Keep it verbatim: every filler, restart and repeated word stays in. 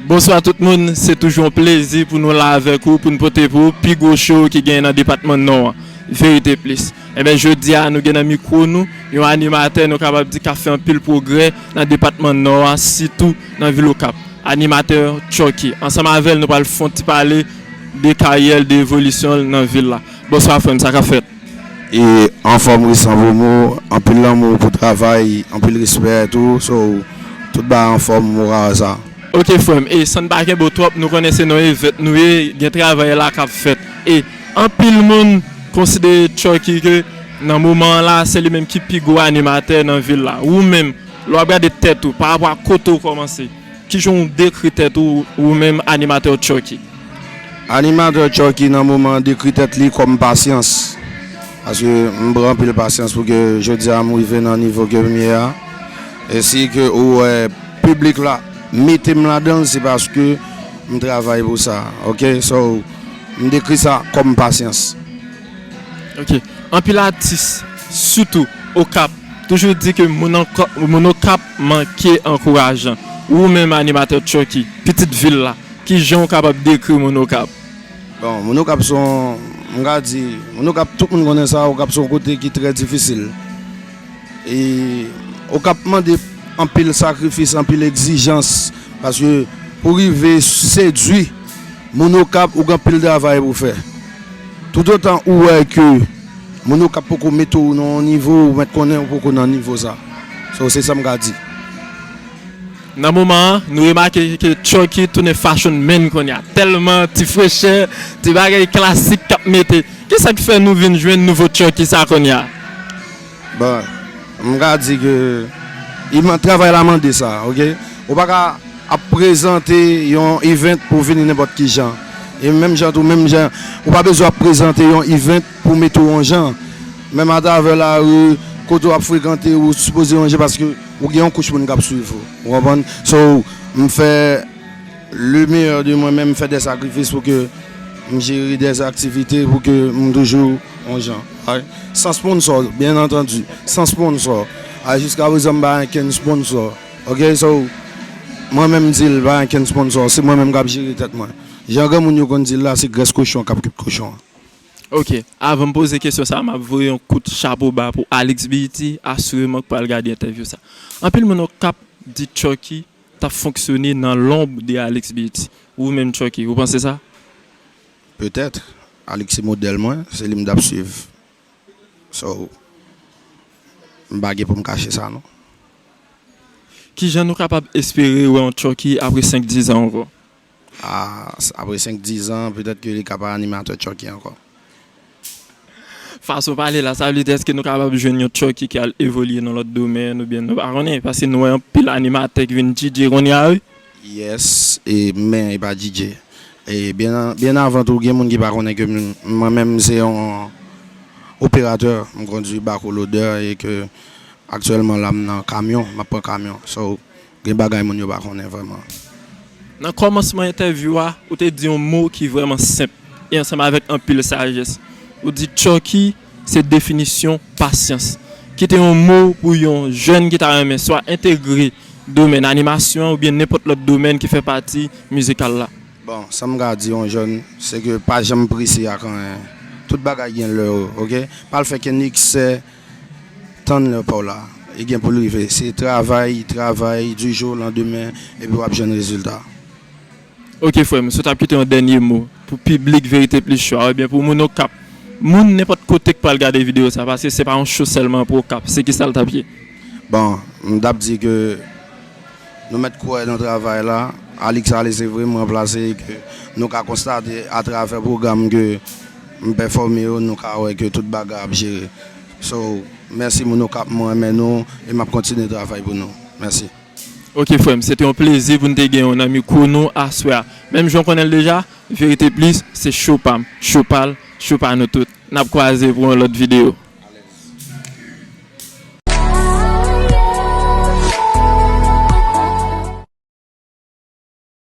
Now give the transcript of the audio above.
Bonswa tout moun, se toujou yon plezi pou nou la avèk ou, pou n pote pou ou pi gwo show ki genyen nan depatman Nò an, Verite Plis. Enben, jodi a, nou gen nan mikwo nou yon animatè, nou kapab di, k ap fè anpil pwogrè nan depatman Nò a, sitou nan vil Okap. Animatè Chucky. Ansanm avè l, nou pral fè yon ti pale de karyè l, de evolisyon l nan vil la. Bonswa, frè m, sa k ap fèt? E anfòm wi, san gwo mo, anpil lanmou pou travay, anpil respè tou, so, tout bagay anfòm, moral sa. Ok, frè m, e san n pa kenbe w twòp, nou konnen se nan event nou ye, gen travay la k ap fèt. E anpil moun konsidere Chucky ke nan moman an la, se li menm ki pi gwo animatè nan vil la. Ou menm, lè w ap gade tèt ou, pa rapò a kote w kòmanse, kijan w dekri tèt ou, ou menm animatè Chucky? Animatè Chucky nan moman an dekri tèt li kòm pasyans. Paske m pran anpil pasyans pou ke jodi a m rive nan nivo ke m ye a. E si ke ou wè piblik la mete m ladan l, se paske m travay pou sa. Ok? So, m dekri sa kòm pasyans. Ok. Anpil atis, sitou Okap, toujou di ke moun anko-, moun Okap manke ankourajan. Ou menm animatè Chucky, pitit vil la, kijan w kapab dekri moun Okap? Bon, moun Okap se yon, m ka di, moun Okap, tout moun konnen sa, Okap se yon kote ki trè difisil. E Okap mande anpil sakrifis, anpil egzijans, paske pou rive sedui moun Okap, ou gen anpil travay pou fè. Toutotan ou wè ke moun Okap poko mete w nan yon nivo, ou mèt konnen ou poko nan nivo sa. So, se sa m ka di. Nan moman an, nou remake ke Chucky tounen fashion man kounye a. Tèlman ti frechè, ti bagay klasik k ap mete. Kisa k fè nou vin jwenn nouvo Chucky sa kounye a? Bon, m ka di ke i man-, travay la mande sa, ok? Ou pa ka ap prezante yon event pou vini nenpòt ki jan. E menm jan tou, menm jan, ou pa bezwen ap prezante yon event pou mete w yon jan. Menm atravè lari, kote w ap frekante, ou sipoze yon jan paske ou gen yon kouch moun k ap swiv ou. Ou konprann? So, m fè le meilleur de mwen menm, m fè de sakrifis pou ke m jere de aktivite pou ke m toujou yon jan. Ay, san sponsor, byen antandi. San sponsor. Ay, jiska prezan m pa gen kenn sponsor. Ok, so, mwen menm m di l pa gen kenn sponsor. Se mwen menm k ap jere tèt mwen. Jan granmoun yo konn di l la, se grès kochon k ap kwit kochon an. Ok, avan m poze kesyon sa a, m ap voye yon kout chapo ba pou Alix Beauty, asireman k pral gade entèvyou sa. Anpil moun Okap di Chucky t ap fonksyone nan lonb de Alix Beauty. Ou menm Chucky, ou panse sa? Petèt. Alix se modèl mwen, se li m t ap swiv. So, m pa gen pou m kache sa non. Kijan nou kapab espere wè yon Chucky apre senk diz an ankò? Ah, s-, apre senk diz an, petèt ke li ka pa animatè Chucky ankò. Fason pale la, sa vle di èske nou kapab jwenn yon Chucky ki al evolye nan lòt domèn oubyen nou pa konnen? Paske nou wè anpil animatè ki vin D J kounye a, wi. Yes, e, men e pa D J. E byen, byen avan tou, gen moun ki pa konnen ke m, mwen menm se yon operatè, m kondwi Baco Loader e ke aktyèlman la m nan kamyon, m ap pran kamyon. So, gen bagay moun yo pa konnen vrèman. Nan kòmansman entèvyou a, ou te di yon mo ki vrèman senp e ansanm avèk anpil sajès. Ou di Chucky se definisyon pasyans. Kite yon mo pou yon jèn ki ta renmen swa entegre domèn animasyon oubyen nenpòt lòt domèn ki fè pati mizikal la. Bon, sa m ka di yon jèn, se ke pa janm prese ak anyen. Tout bagay gen lè yo, ok? Pa al fè kenn eksè, tann lè pa w la. Li gen pou l rive. Se travay, travay, du jour au lendemain, epi w ap jwenn rezilta. Ok, frè m, si w t ap kite yon dènye mo pou piblik Verite Plis Show a, oubyen pou moun Okap, moun nenpòt kote k pral gade videyo sa, paske se pa yon show sèlman pou Okap, se kisa l t ap ye? Bon, m t ap di ke nou mèt kwè nan travay la. Alix ale, se vre, m ranplase, ke nou ka konstate atravè pwogram ke m pèfòme yo, nou ka wè ke tout bagay ap jere. So, mèsi moun Okap, mwen renmen nou e m ap kontinye travay pou nou. Mèsi. Ok, frè m, se te yon plezi pou n te gen w nan mikwo nou aswè a. Menm jan w konnen l deja, Verite Plis, se show pa m, show pa l, show pa nou tout. N ap kwaze pou yon lòt videyo.